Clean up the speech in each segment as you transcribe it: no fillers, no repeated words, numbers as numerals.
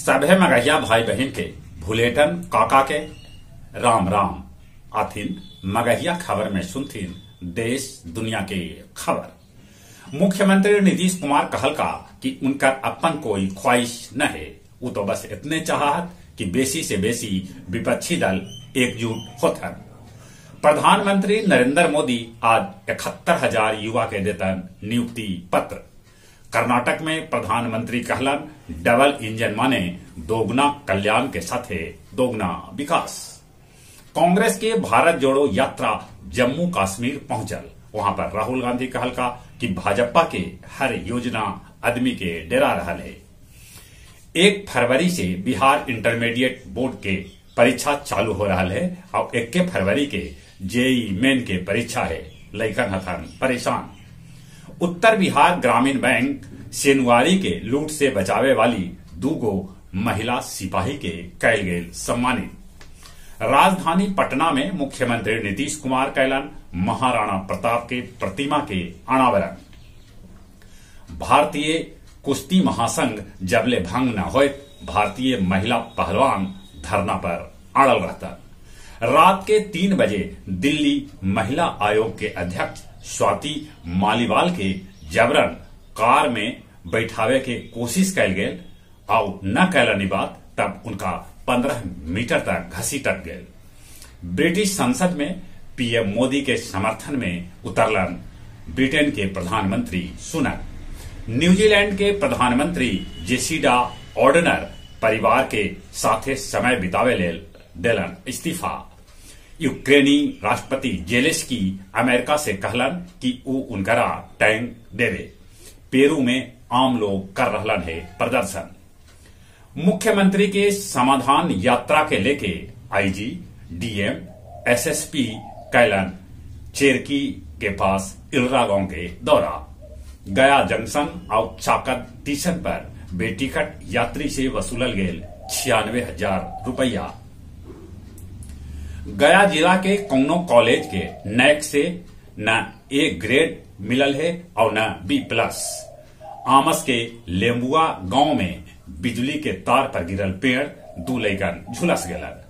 सभे मगहिया भाई बहन के भुलेटन काका के राम राम। आथिन मगहिया खबर में सुनथिन देश दुनिया के खबर। मुख्यमंत्री नीतीश कुमार कहलका कि उनका अपन कोई ख्वाहिश न है, वो तो बस इतने चाहत कि बेसी से बेसी विपक्षी दल एकजुट होथन। प्रधानमंत्री नरेंद्र मोदी आज 71,000 युवा के देतन नियुक्ति पत्र। कर्नाटक में प्रधानमंत्री कहलन डबल इंजन माने दोगुना कल्याण के साथे दोगुना विकास। कांग्रेस के भारत जोड़ो यात्रा जम्मू कश्मीर पहुंचल। वहां पर राहुल गांधी कहलका कि भाजपा के हर योजना आदमी के डेरा रहा है। 1 फरवरी से बिहार इंटरमीडिएट बोर्ड के परीक्षा चालू हो रहा है और 1 फरवरी के जेईई मेन के परीक्षा है। लइकन हथन परेशान। उत्तर बिहार ग्रामीण बैंक सेनुआरी के लूट से बचावे वाली 2 महिला सिपाही के कैल गेल सम्मानित। राजधानी पटना में मुख्यमंत्री नीतीश कुमार कैलन महाराणा प्रताप के प्रतिमा के अनावरण। भारतीय कुश्ती महासंघ जबले भंग न होए भारतीय महिला पहलवान धरना पर अड़ल रहता। रात के 3 बजे दिल्ली महिला आयोग के अध्यक्ष स्वाति मालीवाल के जबरन कार में बैठावे के कोशिश कैल गेल और न कैलनी बात तब उनका 15 मीटर तक घसीटक गए। ब्रिटिश संसद में पीएम मोदी के समर्थन में उतरलन ब्रिटेन के प्रधानमंत्री सुनक। न्यूजीलैंड के प्रधानमंत्री जेसिडा ऑर्डनर परिवार के साथे समय बितावे लेल देलन इस्तीफा। यूक्रेनी राष्ट्रपति जेलेंस्की अमेरिका से कहलन कि ऊ उनकरा टैंक देवे। पेरू में आम लोग कर रहलन है प्रदर्शन। मुख्यमंत्री के समाधान यात्रा के लेके आईजी, डीएम, एसएसपी कैलन चेरकी के पास इलरा गांव के दौरा। गया जंक्शन और चाकत स्टेशन पर बेटिकट यात्री से वसूलल गेल 96,000 रुपया। गया जिला के कौनो कॉलेज के नैक से न ए ग्रेड मिलल है और न B+। आमस के लेम्बुआ गांव में बिजली के तार पर गिरल पेड़ 2 लइकन झुलस गेलन।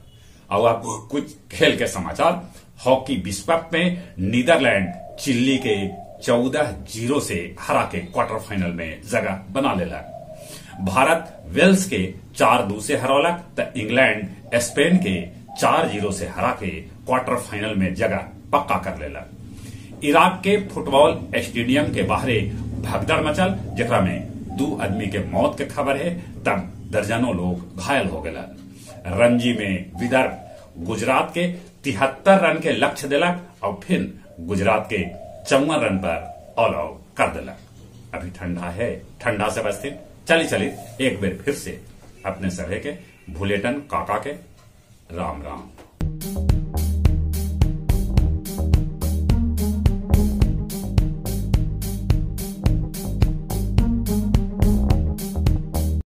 और अब कुछ खेल के समाचार। हॉकी विश्व कप में नीदरलैंड चिल्ली के 14-0 से हरा के क्वार्टर फाइनल में जगह बना लेलक। भारत वेल्स के 4-2 से हरौलक त इंग्लैंड स्पेन के 4-0 से हरा के क्वार्टर फाइनल में जगह पक्का कर लेलक। इराक के फुटबॉल स्टेडियम के बाहरे भगदड़ मचल जेकरा में 2 आदमी के मौत के खबर है, तब दर्जनों लोग घायल हो गए। रणजी में विदर्भ गुजरात के 73 रन के लक्ष्य दिलक और फिर गुजरात के 54 रन पर ऑल आउट कर दिलक। अभी ठंडा है, ठंडा से बचते। चली चली एक बार फिर से अपने सभे के भुलेटन काका के राम राम।